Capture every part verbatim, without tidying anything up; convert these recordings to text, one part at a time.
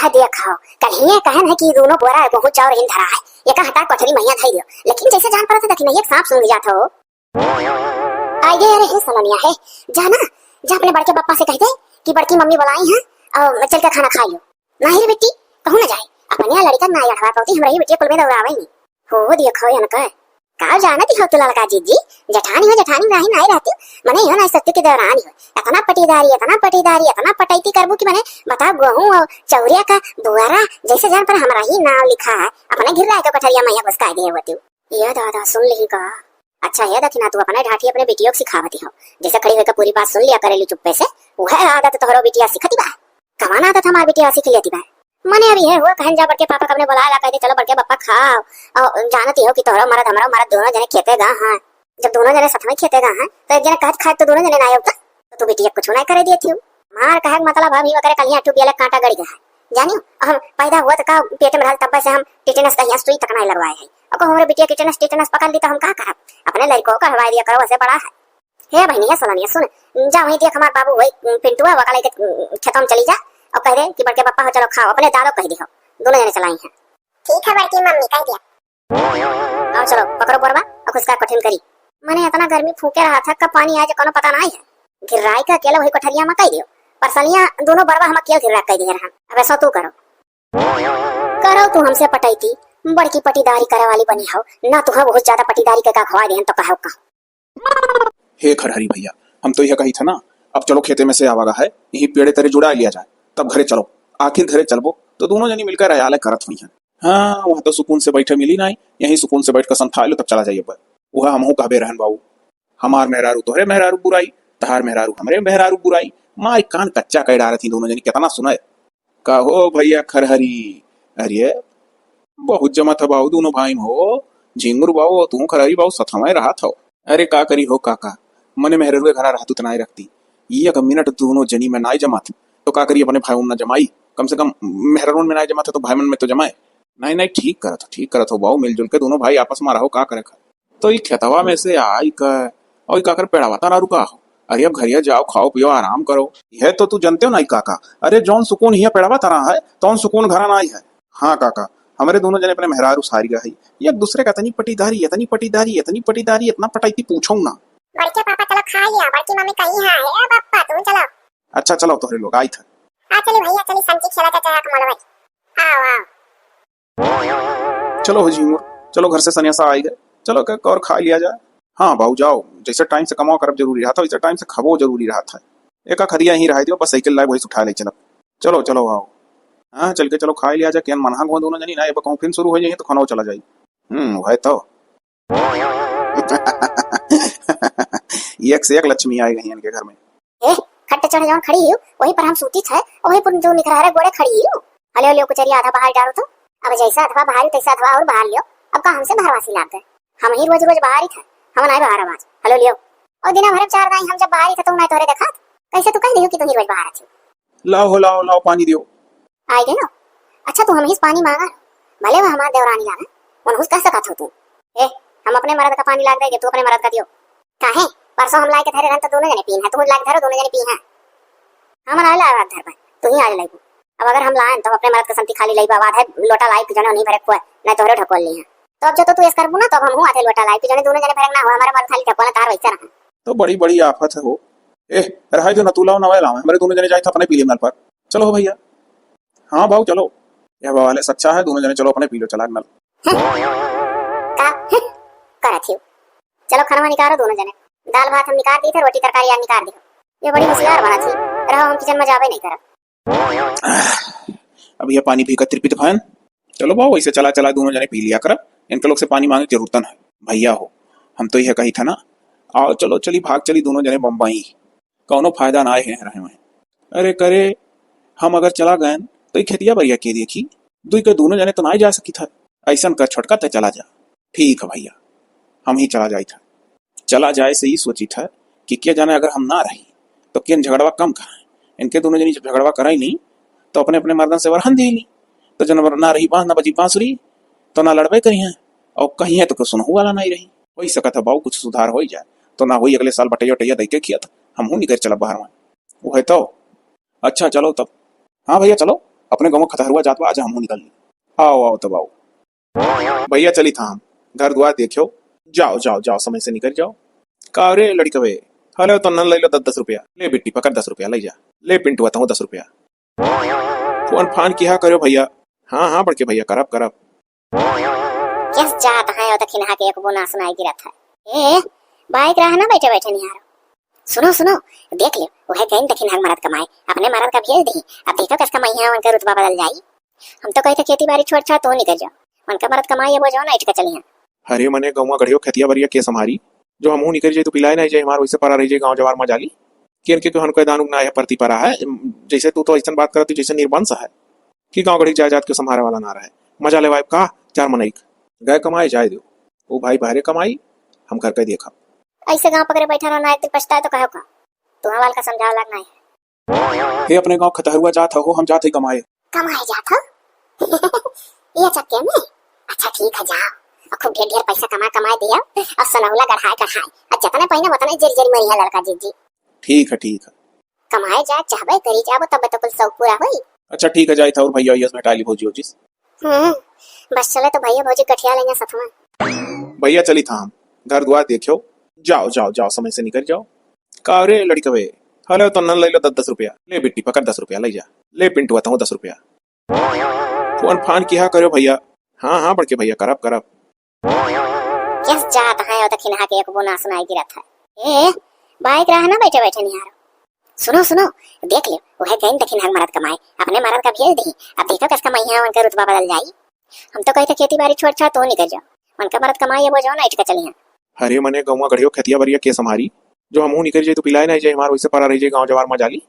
देखो, कहिए कहन है कि दोनों बोरा गोहूँ चाउर हिन धरा है, एका हटा कोठरी महिया धई दियो, लेकिन जैसे जान पड़त है दखिनैया के सांप सूंघ जात हो। आइगे, अरे हे सलनिया है, जा ना, जा अपने बड़के पप्पा से कह दे कि बड़की मम्मी बुलाई हैं और चल के खाना खा लियो। नहीं रे बेटी, कहूँ ना जाए, अपने यहाँ लड़का ना अड़वा पाती, हमरा ही बेटिया कुल में दौड़ावे नहीं। हो देखो इनका, का जानत हो तू ललका जीजी, जेठानी हो, जेठानी नाही नाही रहती, मने यो ना सत्य के दौरान हो, इतना पटीदारी, इतना पटीदारी, इतना पटैती करबू कि मने बताओ, गोहूँ और चौरिया का बुआरा जैसे जान पर हमरा ही नाम लिखा है, अपने घिर्रा के कोठरिया में घुसकाई दिए होती। ये दादा, सुन लिही का? अच्छा, ये दखिना, तू अपने ढाठी अपने बिटियो के सिखावती हो, जैसे खड़ी होकर पूरी बात सुन लिया करेली चुप्पे से। वह आदत तोहरो बिटिया सिखती बा। कवन आदत हमार बिटिया सीख लेती बा? मने अभी है हुआ कहन जा बड़के पापा कबने बुलाए ला, कह दे, "चलो बड़के पप्पा खाओ।" और जानती हो कि तोहरो मरद हमरो मरद दोनों जने खेते गा हैं। जब दोनों जने साथ में खेते गा हैं, तो एक जने कहत खाए तो दोनों जने ना आयो का? तो तू बिटिया कुछ ना करे देती हो। मार कहे के मतलब हम ही वकरे कलिया टू बियले कांटा गड़ी गया है। जानियो, हम पैदा हुआ तो का पेट में रहल तब से हम टिटेनस का यहाँ सुई तक नहीं लगवाए है। और को हमरे बिटिया टिटेनस, टिटेनस पकड़ ली तो हम का करब? अपने लड़को को हवाई दिया करो, वैसे बड़ा है। हे बहिनी, हे सलनिया, सुन, जा वहीं देख हमार बाबू वही पिंटुआ वका लेके खेतवा में चली जा और कह दे कि बड़के पप्पा हो चलो खाओ, अपने दादो कह दी हो, दोनों जने चलाई हैं। ठीक है बड़की मम्मी, कह दिया। आओ चलो, पकड़ो बोरवा और खुसका कठिन करी। मने इतना गर्मी फूके रहा था, कब पानी आए जे कोनो पता ना है। घिर्राई का अकेले वही कोठरिया में कह दियो, परसलिया दोनों बरवा हम अकेले घिर्रा कह दिए रहन। अब ऐसा तू करो। करो तू हमसे पटैती, बड़की पटीदारी करे वाली बनी हो ना, तुहा बहुत ज्यादा पटीदारी के का खवा देहन तो कहो का। हे खरहरी भैया, हम तो यह कही था ना, अब चलो खेते में से आवागा है, यही पेड़े तरे जुड़ा लिया जाए, तब घरे चलो। आखिर घरे चलबो तो दोनों जनी मिलकर अयाले करत हुई हैं। हाँ, वहाँ तो सुकून से बैठे मिली नाई, यहीं सुकून से बैठ कर संथा लो, तब चला जाइए। वह हमहू कहबे रहन बाबू, हमार मेहरारू तोहरे मेहरारू बुराई, तहार मेहरारू हमरे मेहरारू बुराई, माई कान कच्चा कर डारत ही दोनों जनी, कितना सुनाए। का हो भैया खरहरी? अरे, बहुत जमत ह बाऊ दोनों भाई में हो। झिंगुर बाऊ, तू खरहरी बाऊ, सथवाए रहत हो। अरे, का करी हो काका, मने मेहररुए घरा रहतू त नाई रखती। एक मिनट दोनों जनी में नाई जमत, तो का करी अपने भाई में ना जमाई? कम से कम मेहररुन में नाई जमत है, तो भाई मन में तो जमाए। नहीं, नहीं, ठीक करत हो, ठीक करत हो बाऊ, मिलजुल के दोनों भाई आपस में रहो, का करे खा। तो ई खेतवा में से आई का, और ई काकर पेड़ावा तारा रुका हो? अरे अब घरिया जाओ, खाओ पियो, आराम करो। यह तो तू जनते हो ना ई काका, अरे जौन सुकून हिया पेड़ावा तारा है, तौन सुकून घरा ना आई है। हाँ काका, हमरे दोनों जने अपने मेहरारू सारी गई, एक दूसरे का इतनी पटीदारी, इतनी पटीदारी, इतनी पटीदारी, इतना पटाई थी पूछो ना। बड़के पापा चलो खा लिया, बड़की मम्मी कही हाँ, ए पापा तुम चलो। अच्छा चलो तोहरे लोग आई था। आ चली भैया, चली संची खेला चाचा का मोलवा। आओ, आओ। चलो हो झिंगुर, चलो घर से सनेसा आई गए, चलो एक और खा लिया जाए। हाँ बाऊ जाओ, जैसे टाइम से कमाओ करब जरूरी रहा था, वैसे टाइम से खाबो जरूरी रहा था। एक खदिया यहीं रह दियो, बस साइकिल लाए वही से उठा ले चलब। चलो चलो आओ। हाँ चल के चलो खा लिया जाए, केन मनहा को दोनों जनी ना, ये कहूँ फिर शुरू हो जाइए तो खाना चला जाए। हम्म, वह तो। एक से एक लक्ष्मी आई गई इनके घर में। ए, खट चढ़ जौन खड़ी हियो, वही पर हम सूती थे, वही पर जो निकरा रे गोड़े खड़ी हियो। हलियो लियो कुचरिया आधा बाहर डालो तो। अब जैसा अधवा बाहर तैसा अधवा और बाहर लियो। अब का हमसे भरवासी लाग गए? हम ही रोज रोज बाहर ही थे, हम नहीं बाहर आवाज। हलो लियो। और दिना भर में चार दाई हम जब बाहर ही थे तो नहीं तोरे देखा। कैसे तू कह दियो कि तू ही रोज बाहर थी? लाओ हो, लाओ, लाओ, पानी दियो। आइ गयो। अच्छा, तू हमहिस पानी मांगा, भले वह हमार देवरानी लागा, उनहुस कह सकत हो तू। ए, हम अपने मरद का पानी लाग दे, तू अपने मरद का दियो। काहे? परसों हम लाइके धरे रहन तो दोनों जने पीन है, तू लाइके धरो, दोनों जने पी है। हम ना लाए आवाज धर पाए, तू ही आज लाइबू। अब अगर हम लाएन तो अपने मरद का संती खाली लाइबा, आवाज है लोटा लाइके जने नहीं भरे खोए, नहीं तोहरे ढकोल ली है। तो अब जो तो तू ऐस करबू ना, तो अब हम हूँ आधे लोटा लाइके जने दोनों जने भरे ना हो, हमारे मरद खाली ढकोल तार वैसे रहा। तो बड़ी बड़ी आफत है हो। ए, रहा जो न तू लाओ ना वह लाओ, हमारे दोनों जने जाए था अपने पीले नल पर। चलो हो भैया। हाँ बाबू चलो, यह बवाल है, सच्चा है, दोनों जने चलो अपने पी लो चला नल। का? करत हियो। चलो खाना निकालो दोनों जने, दाल भात हम निकाल दी थे, रोटी तरकारी यार निकाल दी। ये बड़ी होशियार बना थी, रहो हम किचन में जावे नहीं करब। अब यह पानी पी कर तृपित भयन। चलो बाबू, ऐसे चला चला दोनों जने पी लिया करब, इनके लोग से पानी मांगे जरूरतन है। भैया हो, हम तो यह कही था ना, आओ चलो चली भाग चली दोनों जने बम्बई। कौनो फायदा ना आए हैं रहे हुए। अरे करे, हम अगर चला गए तो ये खेतिया बरिया के देखी, दुई के दोनों जने तो ना जा सकी था। ऐसन कर छोटका ते चला जा। ठीक है भैया, हम ही चला जाई था। चला जाए से ही सोची था कि क्या जाने अगर हम ना रही तो केन झगड़वा कम करा। इनके दोनों जनी जब झगड़वा कराई ली तो अपने अपने मर्दन से वरहन दे ली। तो जन ना रही बांस ना बजी बांसुरी तो ना लड़बे करी हैं और कहीं है तो कुछ सुनहु वाला नहीं रही। हो ही सकत है बाऊ कुछ सुधार हो ही जाए, तो ना होई अगले साल बटैया उटैया दई के खिया था, हम हूँ निकर चला बाहर में। वो है तो। अच्छा चलो तब। हाँ भैया चलो। अपने गाँव खतहरुआ जात बा, आज हमहू निकल ली। आओ, आओ, तब आओ। भइया, चली था हम, घर दुआर देखियो। जाओ, जाओ, जाओ, समय से निकल जाओ। का रे लड़िकवे, हले तो नन लइ लो दस दस रुपया। ले बिट्टी, पकड़ दस रुपया, लइ जा। ले पिंटुआ, तहूँ दस रुपया। फोन फान किहा करो भइया। हाँ, हाँ, बड़के भइया, करब, करब। केस जात है, और दखिनहा के एक बो ना सुनाई गिरत है। ए, बाइक रहा ना, बैठे बैठे निहारो। सुनो, सुनो, देख ले, वह गइन दखिनहा के मरद कमाए, अपने मरद का भेज दही। अब देखो किसका मैया उनका रुतबा बदल जाई। हम तो कहे थे खेती बाड़ी छोड़ छाड़ तो निकल जाओ, उनका मरद कमाए, ये वो जो ना इटका चली हैं। अरे मने गौवा गढ़ियो खेतिया बरिया के संभारी, जो हमहू निकल जाई तो पिलाए ना जाई, हमार वैसे परा रह जाई गाँव जवार मा जाली। कि इनके क्यों हन कोई दानुक ना है परती परा है, जैसे तू तो ऐसन बात करत जैसे निर्बंस है। कि गाँव गढ़ी जायदाद के संभारे वाला ना रहे। मजा लेवाइब का? चार मनई क। गए कमाए जाए दो। ओ भाई बहरे कमाई, हम घर के देखब। ऐसे गाँव पकड़े बैठा रहो ना, एक दिन पछताए तो कहो का? तुहाँ वाल का समझावा लाग ना है। हे अपने गाँव खतहरुआ जात हो, हम जात ही कमाए। कमाए जात हो? ये चक्के में? अच्छा ठीक है, जाओ। और खूब ढेर ढेर पैसा कमा कमाए दिया और सनहुला गढ़ाए गढ़ाए। और जितने पहिने उतने जरी जरी मरिया लड़का जीजी। ठीक है, ठीक है। कमाए जा, चाहबे करी जाबो, तब तो कुल शौक पूरा होई। अच्छा ठीक है, जाई था और भैया यस भेटाली भौजी ओजिस। हम्म, बस चले तो भैया भौजी गठिया लेंगे साथ में। भैया चली था हम, घर दुआर देखियो। जाओ, जाओ, जाओ, समय से निकल जाओ। का रे लड़िकवे, हले तो नन लइ लो दस दस रुपया। ले बिट्टी, पकड़ दस रुपया, लइ जा। ले पिंटुआ, तहूँ दस रुपया। फोन फान किहा करो भैया। हाँ, हाँ, बड़के भैया, करब, करब। केस जात है, और दखिनहा के एक बो ना सुनाई गिरत है। ए, बाइक रहा ना, बैठे बैठे निहारो। सुनो, सुनो, देख ले, वह गइन दखिनहा के मरद कमाए, अपने मरद का भेज दही। अब देखो किसका मैया उनका रुतबा बदल जाई। हम तो कहे थे खेती बाड़ी छोड़ छाड़ तो निकल जाओ, उनका मरद कमाए, ये वो जो ना इटका चली हैं। अरे मने गौवा गढ़ियो खेतिया बरिया के संभारी, जो हमहू निकल जाई तो पिलाए ना जाई, हमार वैसे परा रह जाई गाँव जवार मा जाली।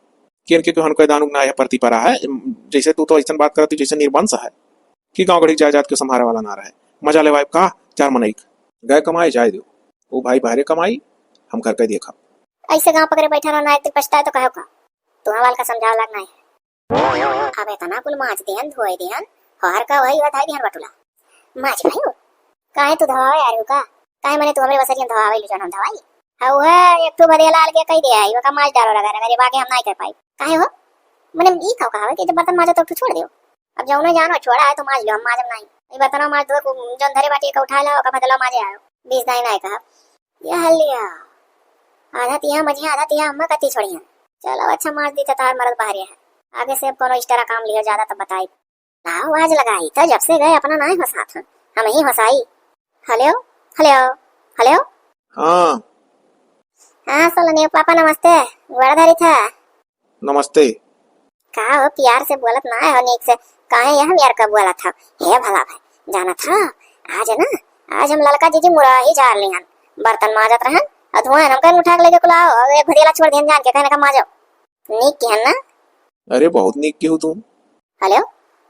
कि इनके क्यों हन कोई दानुक ना है परती परा है, जैसे तू तो ऐसन बात करत जैसे निर्बंस है। कि गाँव गढ़ी जायदाद के संभारे वाला ना रहे। मजा लेवाइब का? चार मनई क। गए कमाए जाए दो। ओ भाई बहरे कमाई, हम घर के देखब। ऐसे गाँव पकड़े बैठा रहो ना, एक दिन पछताए तो कहो का? तुहाँ वाल का समझावा लाग ना है। अब इतना कुल माज दिहन, धोए दिहन, हर का वही बधाई दिहन बटुला। माज भाई हो, काहे तू धवावे आ रहे हो का? काहे मने तू हमरे बसरियन धवावे लू जौन हम धवाई? हाँ, वह एक ठो भदेला अलगे कह दिया है, ओका माज डालो रगा रगा, ये बाकी हम नहीं कर पाई। काहे हो? मने ई का कहावे कि जब बर्तन माजो तो तू छोड़ दियो। अब जौनो जानो छोड़ा है तो माज लो, हम माजब नहीं। ई बर्तनवा माज दो, जौन धरे बाटी का उठा ला, ओका भदेला माजे आयो। बीस दाई नहीं कहा। यह लिया। आधा तिहा मजिया, आधा तिहा अम्मा कती छोड़िया। चलो अच्छा माज दी तो तार मरद बाहर है। आगे से अब कोनो इस तरह काम लियो ज्यादा तो बताई। लाओ, आज लगाई, तो जब से गए अपना नाहीं फंसात हन, हम ही फंसाई। हेलो, हेलो, हेलो। हाँ। हाँ, सोलनिया पापा, नमस्ते। गोड़ धरी था। नमस्ते। का हो, प्यार से बोलत ना हो नीक से, काहे यह मेर का बोलत हो? हे भला भाई, जानत हो, आज ना, आज हम ललका जीजी मुराही झार लिहन, बर्तन माजत रहन, और धुआं हम कहीं उठा के लेके कुलाओ, और एक भदेला छोड़ दिहन जान के, कहने का माजो। नीक किहन ना? अरे बहुत नीक किहू तू। हेलो,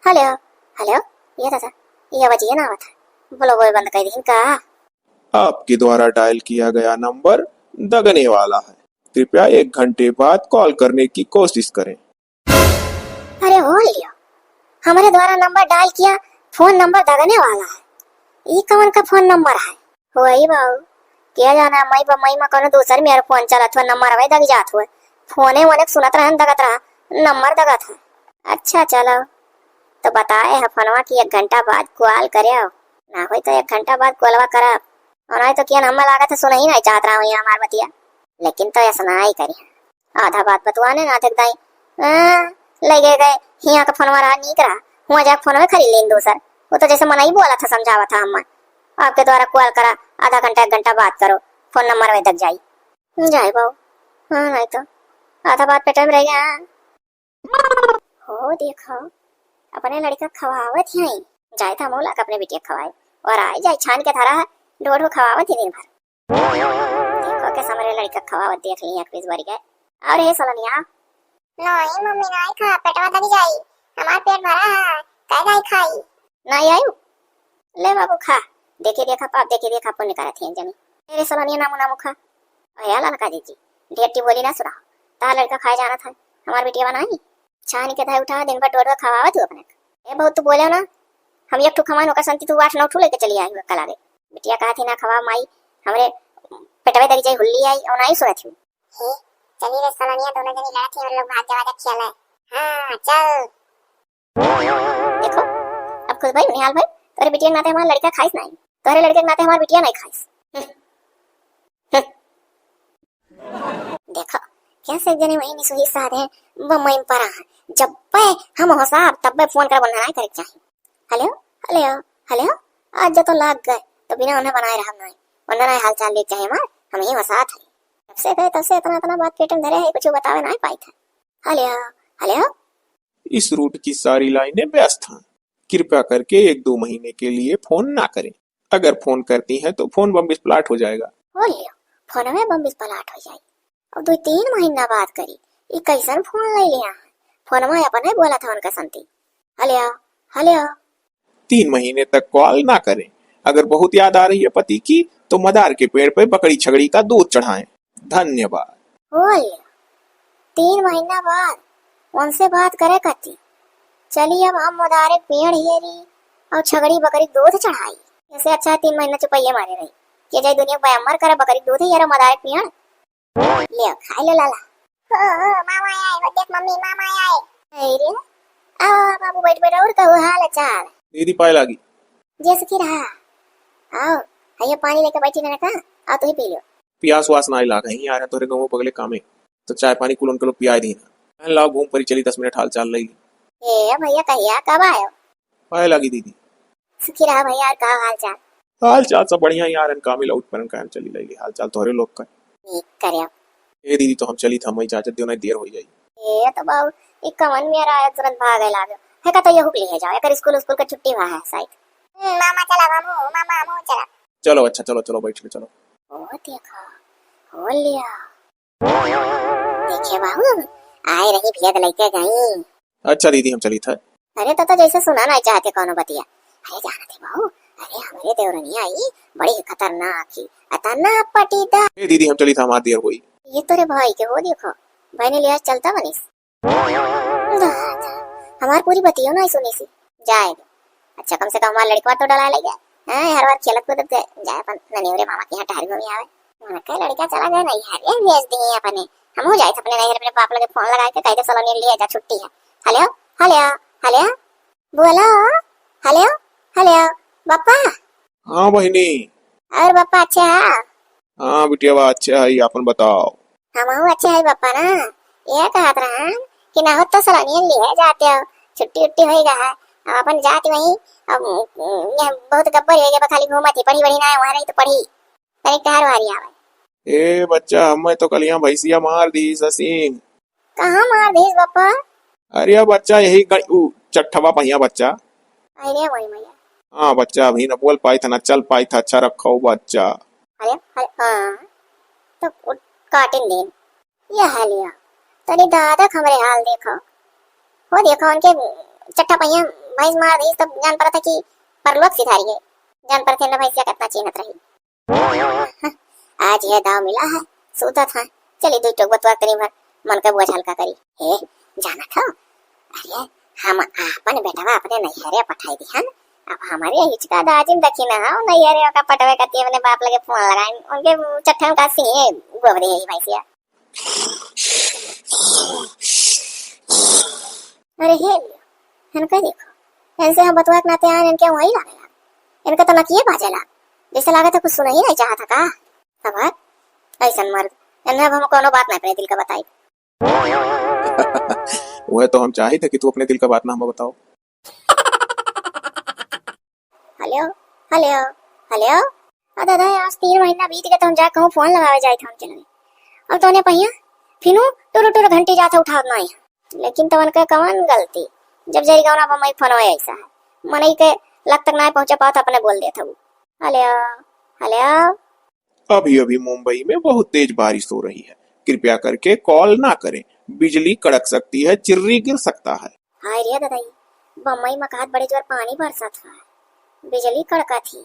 हेलो, हेलो, ये दादा, ये आवाज ये ना आवत है। बोलो, वो बंद कर दीन का? आपके द्वारा डायल किया गया नंबर दगने वाला है। कृपया एक घंटे बाद कॉल करने की कोशिश करें। अरे हो लियो, हमारे द्वारा नंबर डायल किया, फोन नंबर दगने वाला है। ई कौन का फोन नंबर है? वही बाऊ, क्या जाना, मई बा, मई मा कोनो दूसर मेरा फोन चलत हो, नंबर वही दग जात हो। फोने वोने सुनत रहन, दगत रहा, नंबर दगत है। अच्छा चलो, तो बताए है फोनवा कि एक घंटा बाद कॉल करे। ना होई तो एक घंटा बाद कॉलवा करब। और नहीं तो किया हमें लागत है सुन ही नहीं चाहत रहा हूँ हमार बतिया। लेकिन तो ऐसा ना ही करी। आधा बात बतवाने ना थे दाई। हाँ, ले गए गए, हियाँ का फोनवा रहा नीक रहा। हुआ जाके फोनवे खरीद लेन दूसर। वो तो जैसे मना ही बोला था, समझावा था हमें। आपके द्वारा कॉल करा, आधा घंटा एक घंटा बात करो, फोन नंबर में दग जाई। जाए बाऊ। हाँ, नहीं तो आधा बात पेटे में रह गया। हो देखो, अपने लड़का खवावत ही नहीं। जाए था मोला के अपने बिटिया खवाए। और आए जाए छान के धरा है, ढो ढो खवावत ही दिन भर। देखो के हमरे लड़का खवावत देख ली एक पीस भर के। और हे सोलनिया। नहीं मम्मी, नहीं खा, पेटवा दबी जाई। हमार पेट भरा है, कह जाई खाई। नहीं आयु? ले बाबू खा, देखे देखा पाप, देखे देखा पुण्य करत हैं जनी। तेरे सोलनिया नामू नामू खा। अरे आला ना का दीदी, ढेर टी बोली ना सुना। तार लड़का खाए जाना था, हमार बिटिया बनाई। छानी के धाय उठा, दिन भर डोडवा खवावत हूँ अपने। ए बहुत तू बोले ना, हम एक ठो खवान ओकर संती तू आठ नौ ठो लेके चली आई हुआ कल आगे। बिटिया कहा थी ना खवा माई, हमरे पेटवे दरी जाई हुल्ली आई और नहीं सुनत हूँ। हे, चली रे सोलनिया, दोनों जनी लड़त ही, हम लोग भाग जावा जा खेले। हाँ, चल। देखो, अब खुश भई, निहाल भई, तोरे बिटिया के नाते हमार लड़का खाइस नाहीं, तोरे लड़के के नाते हमार बिटिया नाहीं खाइस। देखो, कैसे जने वही निसुही साधे बम्बई में परा है। जब्बे हम होसाब, तब्बे फोन कर बंधना करे के चाही। हेलो, हेलो, हेलो, आज जो तो लाग गए, तो बिना उन्हें बनाए रहब नाहीं। वंदना हाल चाल ले चाहे हमार, हम ही होसात है। तब से गए, तब से इतना, इतना बात पेट में धरे है, कुछ बतावे नाहीं पाई था। हेलो, हेलो। इस रूट की सारी लाइनें व्यस्त हैं। कृपया करके एक दो महीने के लिए फोन ना करें। अगर फोन करती हैं तो फोन बम विस्फोट हो जाएगा। हो लियो, फोन में बम विस्फोट हो जाए। अब दो तीन महीना बात करी, ई कैसन फोन ले लिया है? फोन में अपन ही बोला था उनका संती। हेलो, हेलो। तीन महीने तक कॉल ना करें। अगर बहुत याद आ रही है पति की, तो मदार के पेड़ पे बकरी छगड़ी का दूध चढ़ाएं। धन्यवाद। बोल, तीन महीना बाद उनसे बात करे कती। चली अब हम मदारे पेड़ हेरी और छगड़ी बकरी दूध चढ़ाई। ऐसे अच्छा है तीन महीना चुपैये मारे रही। के जाई दुनिया बयामर करे बकरी दूध हेरा मदारे पेड़। ले, खाई ले लाला। हो, हो, मामा आए, वो देख मम्मी, मामा आए। अरे, आओ, आओ, बाबू, बैठ, बैठ, और कहू हाल चाल? दीदी, पाए लागी। जय सुखी रहा। आओ, हइया पानी लेके बैठी ना का, आओ, तू ही पी लो। पियास वास ना लाग है, यार, तोरे गाँव बगले कामे। तो चाय पानी कुल उनके लोग पियाए दी ना। लाओ, घूम परी चली, दस मिनट हाल चाल ले ली। ए भैया, कहिया, कब आयो? पाए लागी दीदी। सुखी रहा भैया, और का हाल चाल? हाल चाल सब बढ़िया यार, एन कामे लौट परन कायम चली लैली हाल चाल तोहरे लोग का। नीक करे। ए दीदी, तो हम चली था, मैं इजाजत दियो, नहीं देर हो जाई। ए तो बाबू, ई कवन मेरा आया तुरंत भागे लागे। है का तो ये हुक लिए जाओ, एकर स्कूल, स्कूल का छुट्टी हुआ है शायद। हम्म, मामा चला, मामू, मामा, मामू चला। चलो, अच्छा, चलो, चलो, बैठ के चलो। ओ देखो, हो लिया। देखे बाबू, आए रही भेद लइके गई। अच्छा दीदी, हम चली था। अरे तो, तो जैसे सुना नहीं चाहते कौनो बतिया। अरे जाना थे बाबू, अरे हमरे देवरनिया आई, बड़ी खतरनाक ही, अतना पटीदार। ए दीदी, हम चली था, हमार देर होई। ये तोरे भाई के हो देखो, भाई ने लिहाज चलता बनिस। हमार पूरी बतियो नहीं सुनी सी। जाए दे। अच्छा, कम से कम हमार लड़कवा तो डला ले गया। हैं, हर बार खेलत कूदत दे, जाए अपन ननेवरे मामा के यहाँ टहर घूमी आवे। उनके लड़का चला गया नैहर, ये भेज दिए अपने। हम हो जाए अपने नैहर, अपने बाप लगे फोन लगा के कह दे, "सलोनी ले जा, छुट्टी है।" हेलो, हेलो, हेलो, बोलो, हेलो, हेलो, बप्पा। हाँ बहिनी। और बप्पा अच्छे है? हाँ बिटिया, बा अच्छे है, अपन बताओ। हमहू अच्छे है बप्पा ना, ये कहत रहन कि ना हो तो सलोनियन लिए जाते हो, छुट्टी उट्टी होई गा है, अब अपन जात वहीं, अब, उम, ये बहुत गब्बर हो गए, खाली घूमत ही, पढ़ी बढ़ी ना है, वहाँ रही तो पढ़ी। तनिक टहर वारी आवे। ए बच्चा, हमें तो कलिया भैंसिया मार दी ससीन। कहाँ मार दीस बप्पा? अरे बच्चा, यही ग-, उ चट्ठवा पहिया बच्चा। अरे वही मैया। हाँ बच्चा, अभी न बोल पाई था, न चल पाई था। अच्छा रखो बच्चा। अरे, अरे, हाँ, तो उ-, काटिन दिन। ये हाल या, तनी दादा हमरे हाल देखो। वो देखो, उनके चट्ठा पहिया भैंस मार दीस, तब जान पड़ा था कि परलोक सिधारी है। जान पड़ा था ना भैंसिया कितना चीन्हत रही। आज ये दाव मिला है, सूतत है। चली दुई टोक बतवा तनी भर मन का बोझ हल्का करी। हे, जानत हो? अरे, हम आपन बेटवा अपने नैहरे पठाई दिहन। अब हमारे हिचका दाजिन दखिना हो, नैहरे ओका पटवे कती अपने बाप लगे फोन लगाइन। उनके चट्ठन का सीए गोबरी है भैंसिया। अरे हे लियो, इनका देखो, इनसे हम बतवा के नाते आए, इनके वही लागेला, इनका तो नकिए बाजेला, जैसे लागत है कुछ सुना ही नहीं चाहता का। अब ऐसन मर्द, इन्हें अब हम कोनो बात नहीं अपने दिल का बताई। वह तो हम चाहित है कि तू अपने दिल का बात ना हमें बताओ। हेलो, हेलो, हेलो। आ दादा, आज तीन महीना बीत गए तो हम जा कहूँ फोन लगावे जाए था उनके लगे। अब तो उन्हें पहिया फिनू टुरु टुरु घंटी जाता उठावत ना है। लेकिन तो उनका कवन गलती, जब जरी गौना पर मई फोन ऐसा है, मनई के लग तक ना पहुँचा पावत अपने बोल देता वो। हेलो, हेलो। अभी-अभी मुंबई में बहुत तेज बारिश हो रही है, कृपया करके कॉल ना करें, बिजली कड़क सकती है, चिर्री गिर सकता है। हाय रे ददाई, बम्बई में कहत बड़े जोर पानी बरसत है, बिजली कड़कत ही,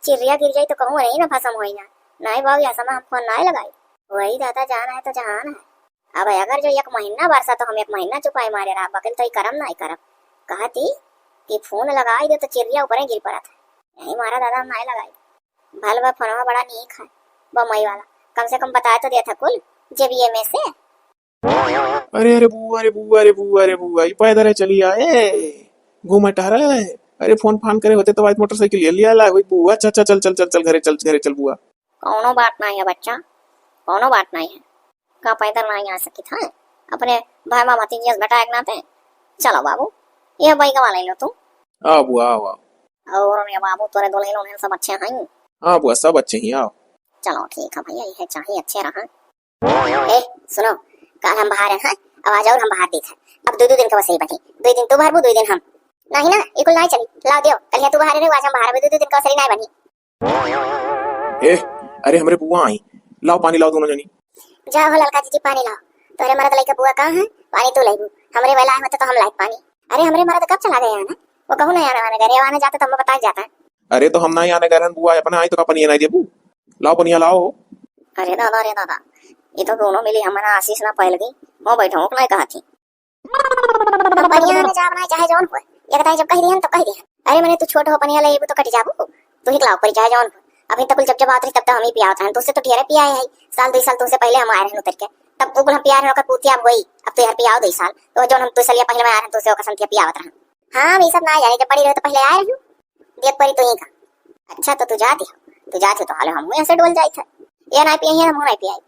चिर्रिया गिर जाई तो कहूँ नहीं ना भसम होई ना, नहीं बाबू, ऐसा में हम फोन नहीं लगाई। वही दादा, जान है तो जहान है। अब अगर जो एक महीना बरसा तो हम एक महीना चुपाई मारे रहा, बकिन तो ई करम नहीं करब। कहती कि फोन लगाई दे तो चिर्रिया ऊपर गिर पड़त है, नहीं मारा दादा, हम नहीं लगाई। भल बा फोनवा बड़ा नीक है, बम्बई वाला, कम से कम बताए तो देत है कुल जेबिये में से। अरे, अरे बुआ, अरे बुआ, अरे बुआ, अरे बुआ, ई पैदल है चली आए। घूमे टहरे। अरे, फोन फान करे होते तो आज मोटरसाइकिल ये लिया ला, वही बुआ, अच्छा, अच्छा, चल, चल, चल, चल, घरे चल, घरे चल बुआ। कौनो बात नहीं है बच्चा, कौनो बात नहीं है। का पैदल नहीं आ सकित है? अपने भाई मामा तीन जस बेटा एक नाते। चलो बाबू, ये बैगवा ले लो तू। आ बुआ, आओ, आओ। और ये बाबू, तोरे दुल्हन उल्हन सब अच्छे हैं? हाँ बुआ, सब अच्छे ही, आओ। चलो ठीक है भैया, ये चाहिए, अच्छे रहा। ए, सुनो, काल हम बाहर हैं, हाँ? अब आज और हम बाहर देत है। अब दो दो दिन का बस यही बनी, दो दिन तू भरबू, दो दिन हम। नहीं ना, ये कुल नहीं चली। लाओ दियो, कल तू बाहर रहे, आज हम बाहर, अब दो दो दिन का बस यही नहीं बनी। ए, अरे हमरे बुआ आई, लाओ पानी लाओ दोनों जनी। जाओ हो ललका जीजी, पानी लाओ। तोरे मरद लइका बुआ कहाँ है? पानी तू लेबू। हमरे वाला आए होते तो हम लाइत पानी। अरे हमरे मरद कब चला गए हैं ना? वो कहूँ नहीं आने वाने गए, आने जाते तो हमें बताए जाता है। अरे तो हम नहीं आने गए रहन बुआ, अपने आई तो का पनिया नहीं देबू? लाओ पनिया लाओ। अरे दादा, अरे दादा, ये तो दोनों मिली हमारा आशीष ना पहल गई, वो बैठो नहीं कहा थी। अब पनिया में जाब ना चाहे जौन हो, एक दाई जब कह दिहन तो कह दिहन। अरे मने तू छोट हो, पनिया ले अइबू तो कट जाबू, तू ही लाओ परी चाहे जौन हो। अभी तक जब जब आवत रही तब तक हम ही पियावत रहन, तुझसे तो ढेरे पियाए है, साल दो साल तुझसे पहले हम आए रहन उतर के, तब वो कुल हम पिया रहन ओकर पूतिया अब वही, अब तो यार पियाओ दो साल, तो जौन हम दो साल या पहले में आए रहन तुझसे ओकर संतिया पियावत रहन। हाँ, हम ये सब ना जाने, जब बड़ी रहे तो पहले आए रहू, देख परी तू ही का। अच्छा तो तू जाती हो, तू जाती हो तो हाले हम यहाँ से डोल जाइत है, ये ना पिए हम नहीं पियाई।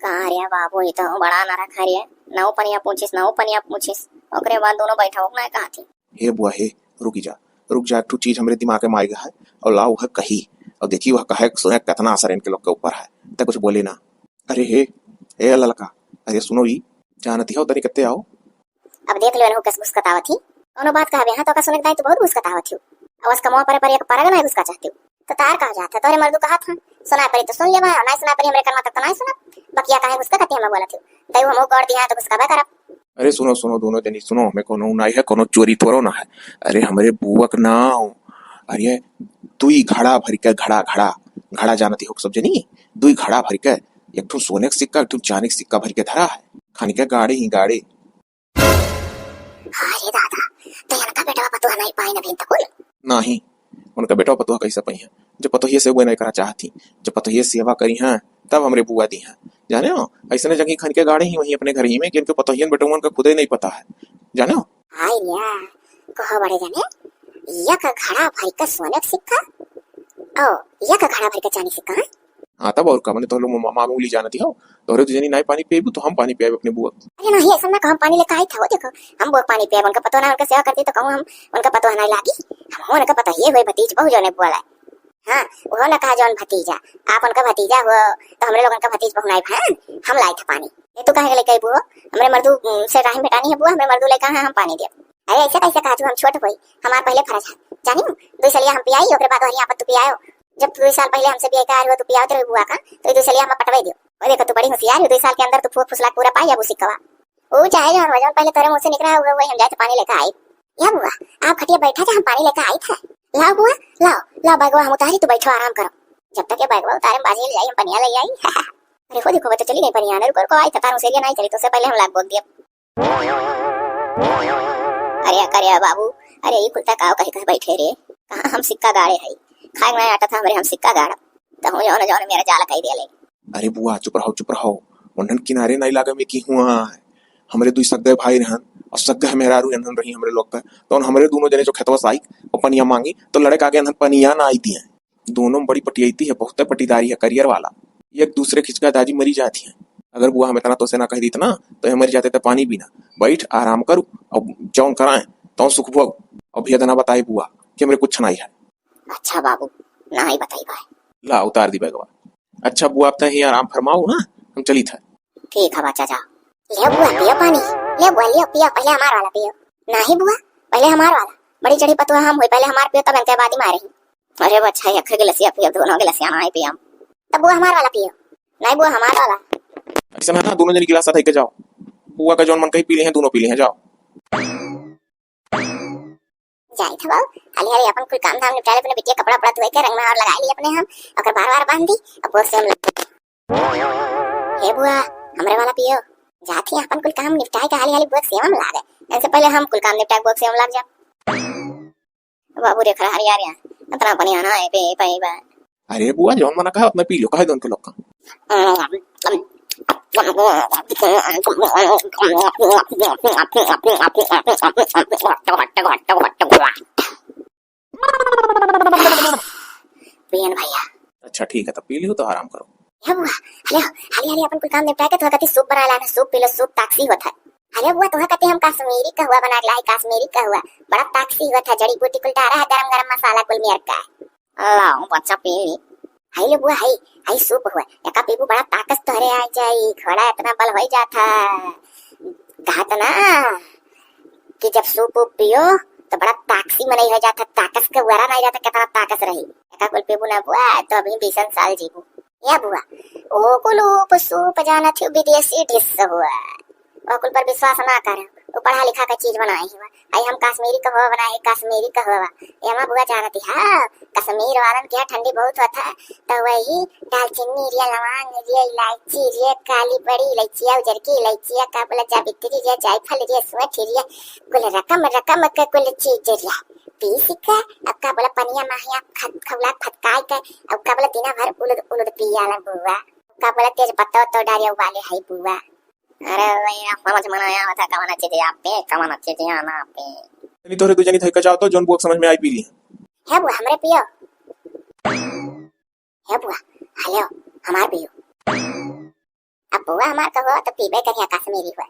का रे बाबू, ई तो बड़ा नरक है रे। नौ पनिया पूछिस, नौ पनिया पूछिस। ओकरे बाद दोनों बैठा हो ना कहा थी। हे बुआ हे, रुकी जा, रुक जा, एक ठो चीज हमरे दिमाग में आइगा है, और लाओ वह कही, और देखी वह कहे सुने कितना असर इनके लोग के ऊपर है, तब कुछ बोले ना। अरे हे, ए ललका, अरे सुनो ई, जानती हो तनी कत्ते आओ, अब देख लेवन हो कस घुसकतावत ही। कौनो बात कहबे, हाँ, तो का सुने के दाई, तू बहुत घुसकतावत ही। अब उसका मुँह पर, पर एक परग ना घुसका चाहती हूँ। तो तार कहा जात है, तोरे मर्दू कहत हैं। सुनाए परी तो सुन लेबा, और नहीं सुनाए परी हमरे कनमा तक तो नहीं सुनब। बकिया काहे घुसका कती हमें बोलत ही। दाई हमो गौर दिया तो घुसकाबे करब। अरे सुनो, सुनो, दोनों जनी सुनो, हमें कोनो नहीं है, कोनो चोरी थोड़ो ना है। अरे हमरे बुआ के नाव, अरे दुई घड़ा भर के, घड़ा, घड़ा, घड़ा जानती हो सब जनी, दुई घड़ा भर के, एक ठो सोने के सिक्का, एक ठो चांदी के सिक्का भर के धरा है। खानी के गाड़ी ही गाड़ी। अरे दादा, तो इनका बेटवा पतोह नहीं पाइन अभी तक कुल? नहीं, उनका बेटवा पतोह कैसे पाई है? जब पतोहिए से वो नहीं करा चाहती, जब पतोहिए सेवा करी हैं, तब हमरे बुआ दी हैं। जाने हो, ऐसने जगह खन के गाड़े ही वहीं अपने घर ही में कि इनके पतोहियन बेटवन का खुदे नहीं पता है। जाने हो? हाय या, कहो बड़े जाने, यक घड़ा भर के सोने के सिक्का, ओ, यक घड़ा भर के चांदी सिक्का, हाँ? हाँ, तब और का, मने तो लोग मा-, मामूली जानती हो, तोहरे दू जनी नाई पानी पिएबू तो हम पानी पिएब अपने बुआ। अरे नहीं, ऐसा ना कहो, हम पानी लेके आई था, वो देखो, हम बुआ पानी पिएब, उनका पतो ना, उनका सेवा करती तो कहूँ हम, उनका पतो नहीं लागी, हम उनका पतो ये हुए भतीज बहु जो ने बुआ लाए। हाँ, वो ना कहा जौन भतीजा, आप उनका भतीजा हो, तो हमरे लोगन का भतीज बहु नाई भान, हम लाए थे पानी। ये तू काहे के लेके आई बुआ? हमरे मर्दू, उम, से राहिम बेटानी है बुआ, हमरे मर्दू लेके आए हैं, हम पानी देब। अरे ऐसे कैसे कहा तू, हम छोट होई, हमार पहले फर्ज है, जानी, दो सलिया हम पियाई, ओकरे बाद हरिया पर तू पियाओ। जब तू दो साल पहले हमसे बियाह के आयल हुआ, तू पियावत रही बुआ का, तो ये दो सलिया हम पटवाई दियो। अरे देखो, तू बड़ी होशियार हो, दो साल के अंदर तू फूल फुसला पूरा पाई जाबू सिक्कवा। वो चाहे जौन हो, जौन पहले तोरे मुंह से निकला हुआ, वही हम जाए तो पानी लेके आई। या बुआ, आप खटिया बैठा जा, हम पानी लेके आई थे। लाओ बुआ, लाओ, लाओ बैगवा हम उतारी, तू बैठो आराम करो। जब तक ये बैगवा उतारे में बाजी ले जाई, हम पनिया ले आई। अरे हो देखो, बच्चा चली गई पनिया, रुको, रुको, आई था, तार मुसेरिया नहीं चली, तो उससे पहले हम लाग बोल दिया। अरे, अरे बाबू, अरे, ई कुल तक आओ कहे, कहे बैठे रे। कहाँ हम सिक्का गाड़े हई? खाए में आटा था हमरे, हम सिक्का गाड़ब। तहूँ जौन, जौन मेरा जाल कई देले। अरे बुआ, चुप रहो, चुप रहो। उन्हन किनारे नहीं लागे में की हुआ है। हमरे दुई सग्गे भाई रहन, और सग्गे मेहरारू इन्हन रही हमरे लोग का। तो उन हमरे दोनों जने जो खेतवा से आई, और पनिया मांगी, तो लड़े के आगे इन्हन पनिया ना आई दिए। दोनों बड़ी पटियाइती है, बहुते पटीदारी है, करियर वाला। एक दूसरे खिचका दाजी मरी जाती है। अगर बुआ हम इतना तोसे ना कह दीत ना, तो ये मरी जाते तो पानी पीना। बैठ, आराम करू, अब जौन कराए, तौन सुख भोग। अब ये तना बताई बुआ कि हमरे कुछ नहीं है। अच्छा बाबू, नहीं बताई भाई। ला, उतार दी बैगवा। अच्छा बुआ, अब तय ही आराम फरमाऊ ना, हम चली था। ठीक है बच्चा, जाओ। ले बुआ, पियो पानी। ले बुआ, लियो, पियो, पहले हमार वाला पियो। नहीं बुआ, पहले हमार वाला। बड़ी चढ़ी पतुआ हम हुई, पहले हमार पियो, तब इनके बाद ही मारे ही। अरे बच्चा, एक गिलसिया पियो, दोनों गिलसिया नहीं पियम। तब बुआ हमार वाला पियो। नहीं बुआ, हमार वाला। ऐसा ना, दोनों जनी गिलास साथ लेके जाओ। बुआ का जौन मन कही पी ली है, दोनों पी ली है, जाओ। जाई था बाबू, हाली हाली अपन कुल काम धाम निपटा ले, अपने बिटिया कपड़ा उपड़ा धोए के रंग में और लगाई ली अपने हम, ओकर बार बार बांध दी, अब बोल से हम लग। हे बुआ, हमरे वाला पियो। जात ही अपन कुल काम निपटाए के हाली हाली बुआ सेवा में लागे। इनसे पहले हम कुल काम निपटाए बुआ सेवा में लाग जा। बाबू रे खरहरिया रे, इतना पानी आना है पे, पे, पे। अरे बुआ, जौन मना कहा उतना पी लो, कहे दो उनके लोग का। पियन भैया। अच्छा ठीक है, तब पी लियो तो आराम करो। हे बुआ, हले, हले, हले, अपन कुल काम निपटा के तोहरा खातिर सूप बनाए लान है, सूप पी लो, सूप ताकसी होत है। हले बुआ, तोहरा खातिर हम कश्मीरी कहवा बना के लाई, कश्मीरी कहवा, बड़ा ताकसी होत है, जड़ी बूटी कुल डारा है, गरम गरम मसाला कुल मेर का। लाओ बच्चा पी। हाय ले बुआ, हाय, हाय सूप हुआ, एका पीबू बड़ा ताकत तोहरे आ जाई, घोड़ा इतना बल होई जात है। कहा त ना कि जब सूप उप पियो तो बड़ा ताकसी मनई हो जात है, ताकस के वरा नहीं रहता, कितना ताकस रही। एका कुल पीबू ना बुआ तो अभी बीसन साल जीबू। या बुआ, ओ कुल उप सूप जाना थी विदेशी डिश हुआ। ओकुल पर विश्वास ना कर, वो पढ़ा लिखा के चीज बनाए हुआ। आई हम कश्मीरी कहवा बनाए, कश्मीरी कहवा। एमा बुआ जानती है, कश्मीर वालन के यहाँ ठंडी बहुत होत है, तो वही दालचीनी रे, लवांग रे, इलायची रे, काली बड़ी इलायचिया, उजरकी इलायचिया, का बोला, जावित्री रे, जायफल रे, सौंठ रे, कुल रकम रकम के कुल चीज रे। पीस के अब का बोला, पनिया माहिया खत-, खौला फटकाए के, अब का बोला, दिना भर उलद उलद पियाला बुआ। का बोला, तेज पत्ता तो डालिया उबाले है बुआ। अरे भैया, समझ में नहीं आवत है, कवन चीज आप पे, कवन चीज आना आप पे। जनी तोहरे दू जनी थई का जाओ तो, जोन बुआ के समझ में आई पी ली। हे बुआ, हमरे पियो। हे बुआ, हलो, हमार पियो। अब बुआ हमार कहो तो पीबे करिया कश्मीरी हुआ।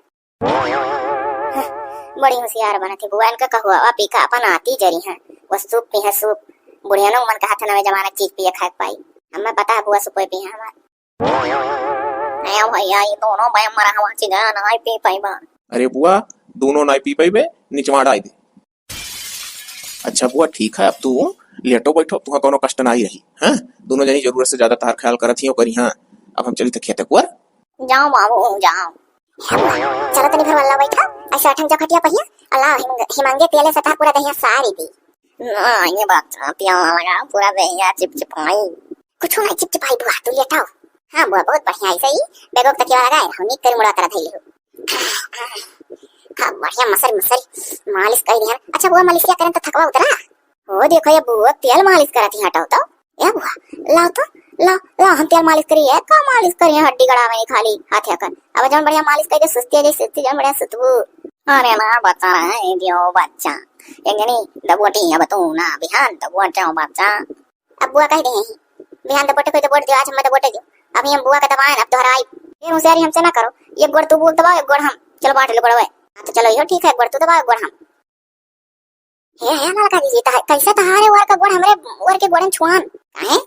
बड़ी होशियार बनत है बुआ, इनका कहो, अब पी का अपन आती जरी है। वो सूप पी है सूप। बुढ़िया नो मन कहा था नवे जमाना चीज पिए खाए के पाई। हमें पता है बुआ सुपे पी है हमार। ए भैया, ई दोनों बे मरहवा चीज नाई पी पाइबा। अरे बुआ, दोनों नाई पी पाइबे, निचवा डाई दे। अच्छा बुआ, ठीक है, अब तू लेटो बैठो, तुहा कोनो कष्ट नाई रही, हाँ? दोनों जनी जरूरत से ज्यादा तार ख्याल करत ही करी, हाँ? अब हम चली थे खेते कुआर। जाओ बाबू, जाओ। चलो तनी भर वाला बैठा, ऐसे अठंग चौखटिया पहिया, अल्लाह हिम-, हिमांगे तेले से तार पूरा दहिया सारी दी। ना, ये बात, पिया लगा, पूरा दहिया चिपचिपाई। कुछ ना चिपचिपाई बुआ, तू लेटाओ। हाँ बुआ, बहुत बढ़िया, ऐसे ही बेगोक तकिया लगाए रहो, नीक करी मुड़ा तरह धैले हो। हाँ, बढ़िया मसर मसर मालिश कर दिया। अच्छा बुआ, मालिशिया करें तो थकवा उतरा? ओ देखो ये बुआ, तेल मालिश करत ही, हटाओ तो। ए बुआ, लाओ तो, लाओ, लाओ, हम तेल मालिश करी, ये का मालिश करी, हड्डी गड़ावे नहीं खाली, हाथ या कर। अब जौन बढ़िया मालिश कर दे, सुस्ती आ जाए, सुस्ती, जौन बढ़िया सुतबू। अरे ना बच्चा, रहे दियो बच्चा। एक जनी दबोटी है, अब तू ना, बिहान दबोटे हो बच्चा। अब बुआ कह दे हैं, बिहान दबोटे कोई दबोट दियो, आज हम दबोटे दियो। अभी हम बुआ का दबाए ना, अब तोहरा आई। फिर होशियारी हमसे ना करो, एक गोड़ तू बुआ दबाओ, एक गोड़ हम। चलो बांट लो गोड़वे। हाँ, तो चलो, यो ठीक है, एक गोड़ तू दबाओ, एक गोड़ हम। हे, हे, नलका दीदी, तह-, कैसे तहारे वर का गोड़ हमरे वर के गोड़े में छुआन? काहे?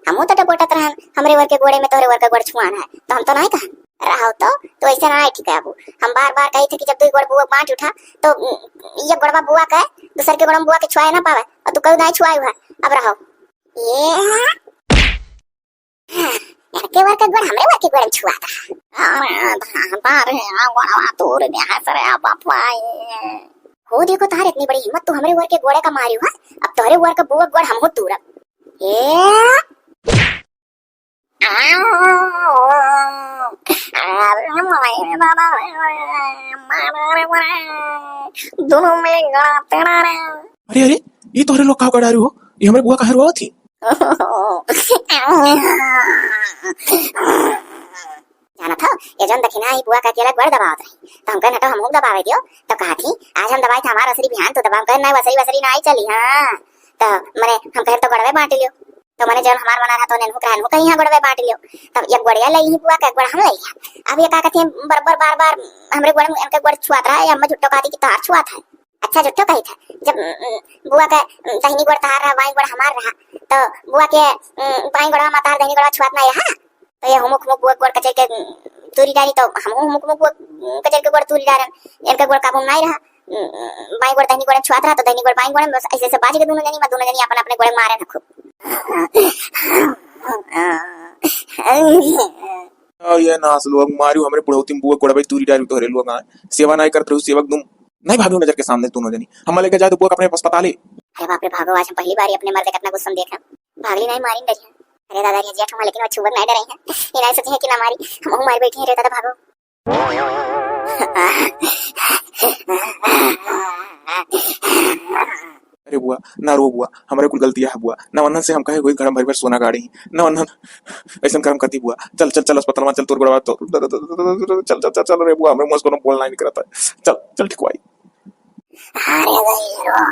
हमहू तो दबोटत रहन, हमरे वर के गोड़े में तोहरे वर का गोड़ छुआन है, तो हम तो नहीं कहन। रहो तो, तो ऐसे ना ठीक है बाबू। हम बार बार कही थे कि जब तू गोड़ बुआ बांट उठा, तो, उम, ये गोड़वा बुआ का है, दूसर के गोड़ में बुआ के छुआए ना पावे, और तू कभी नहीं छुआए हुआ, अब रहो। ये हाँ, एनके वर के गोड़ हमरे वर के गोड़ में छुआता। अरे, बाप रे, आ गोड़वा तोड़ दे, हंस रे, आ बाप रे। हो देखो, तहार इतनी बड़ी हिम्मत, तू हमरे वर के गोड़े का मारी हुआ, अब तोहरे वर के बुआ गोड़ हमहू तूरब। ए! अरे, मारे रे, मारे रे, दोनों में गड़ा तेरा रे। अरे, अरे, ये तोहरे लोग का कर डारू हो? ये हमरे बुआ काहे रोवत ही? जानत हो, ये जौन दखिना ई बुआ का अकेला गोड़ दबावत रही, तो हमका नटो हमहू दबावे दियो, तो कहा थी, आज हम दबाई थे हमार वसरी बिहान तो दबाव कर ना, वसरी वसरी ना आई चली, हाँ, तो मने हम कहे तो गोड़वे बांट लियो, तो मने जौन हमार मना रहा तो नेनहू कहे, नेनहू कहीं यहाँ गोड़वे बांट लियो, तब एक गोड़िया ले ही बुआ का, एक गोड़ हम ले लिया। अब ये का कहती है, बरबर बार बार हमरे गोड़ में इनके गोड़ छुआत रहा है, अम्मा झुट्टो कहती कि तार छुआत है। अच्छा, झूठो कही था। जब, उम, उम, बुआ का, उम, दहिनी गोड़ तहार रहा, बाई गोड़ हमार रहा, तो बुआ के, उम, बाई गोड़वा मा तहार दहिनी गोड़वा छुआत नहीं रहा, तो ये हुमुक हुमुक बुआ गोड़ कचर के, उम, तूरी डारी, तो हम हुमुक हुमुक बुआ, उम, कचर के गोड़ तूरी डारन, इनका गोड़ काबू में नहीं रहा। उम, उम, बाई गोड़ दहिनी गोड़ छुआत रहा, तो दहिनी गोड़ बाई गोड़ में बस ऐसे ऐसे बाज के दोनों जनी, मा दोनों जनी अपन अपने गोड़ मारे न खूब। आ, ये नास लोग मारियो हमरे बुढ़ौती में बुआ गोड़वे तूरी डारी तोहरे लोग आए। सेवा नाई करत रहू सेवक दुम। नहीं भागो नजर के सामने दोनों जनी। हम लेके जाए तो बुआ का अपने अस्पताल ही। अरे बाप रे भागो, आज हम पहली बार ही अपने मर्द के इतना गुस्सा में देखे। भागली नहीं मारी डरी है। अरे दादा रे जेठ हुआ लेकिन वो छुअक नहीं डरे हैं। ये नहीं सोचे हैं कि ना मारी। हम मार बैठी हैं रे दादा भागो। अरे बुआ, ना रो बुआ, हमरे कुल गलतिया है बुआ। ना वन्हन से हम कहे कोई घर में भर भर सोना गाड़ी, ना वन्हन ऐसन करम करती बुआ। चल, चल, चल, अस्पताल में चल, तोर गोड़वा तो, चल, चल, चल, चल रे बुआ, हमरे मुंह से कोनो बोल नहीं निकलता है। चल, चल, ठीक भाई। अरे भाई जरूर,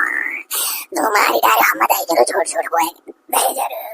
तू मारी डाल, हम बताई जरूर, छोड़, छोड़, बुआ, भाई जरूर।